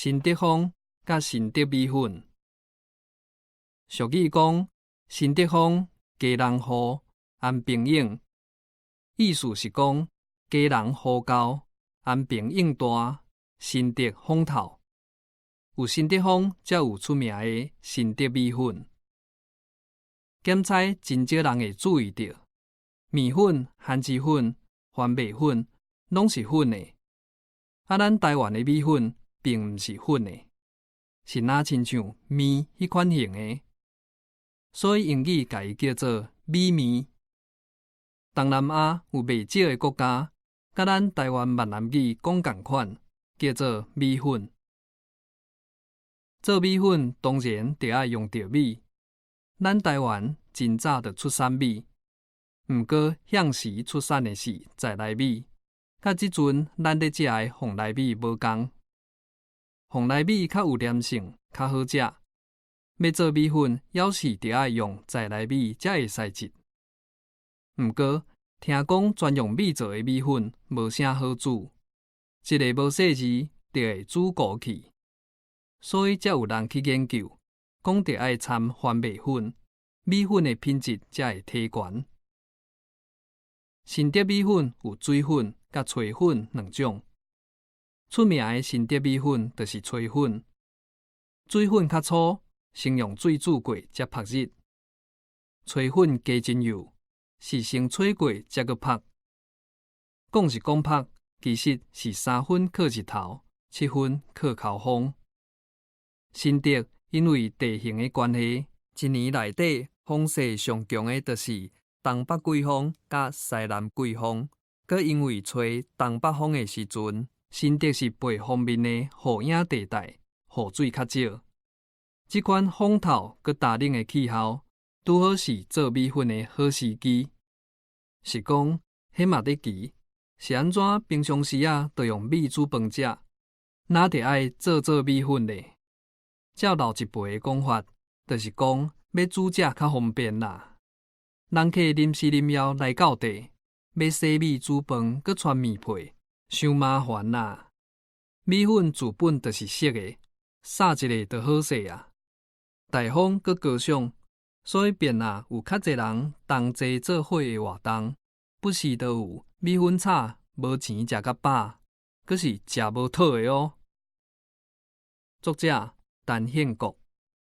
新德風佮新德米粉。俗語講，新德風基隆雨安平湧，意思是講基隆雨厚，安平湧大，新德風透。有新德風，才有出名的新德米粉。檢猜真少人會注意著，麵粉、番薯粉、番麥粉，攏是粉的。啊，咱台灣的米粉並毋是粉的，是若親像麵彼款形的，所以英語共伊叫做米麵。東南亞有袂少的國家，佮咱台灣閩南語講仝款，叫做米粉。做米粉當然著愛用著米，咱台灣真早就出產米，毋過向時出產的是在來米，佮這陣咱咧食的蓬萊米無仝。蓬萊米較有黏性，較好食。欲做米粉，猶是著愛用在來米才會使食。毋過聽講專用米做的米粉無啥好煮，一个無細膩就會煮糊去，所以才有人去研究，講著愛摻番麥粉，米粉的品質才會提懸。新德米粉有水粉佮炊粉兩種，出名的新德米粉就是炊粉，水粉較粗，先用水煮過才曝日；炊粉加真幼，是先炊過才閣曝。講是講曝，其實是3分靠日頭，7分靠口風。新德因為地形的關係，一年內底風勢上強的就是東北季風佮西南季風。閣因為吹東北風的時陣，新德是背風面的雨影地帶，雨水較少。這款風透閣乾冷的氣候，拄好是做米粉的好時機。是講，彼嘛咧奇，是按怎平常時仔就用米煮飯食，哪著愛做做米粉咧？照老一輩的講法，就是講欲煮食較方便啦。人客臨時臨要來到佇，欲洗米煮飯，閣汆麵皮，傷麻煩啦。米粉自本就是熟的，掃一下就好勢啊。大方閣高尚，所以便啊有較濟人同齊做伙的活動，不時都有米粉炒無錢食較飽，閣是食無妥的哦。作者陳憲國。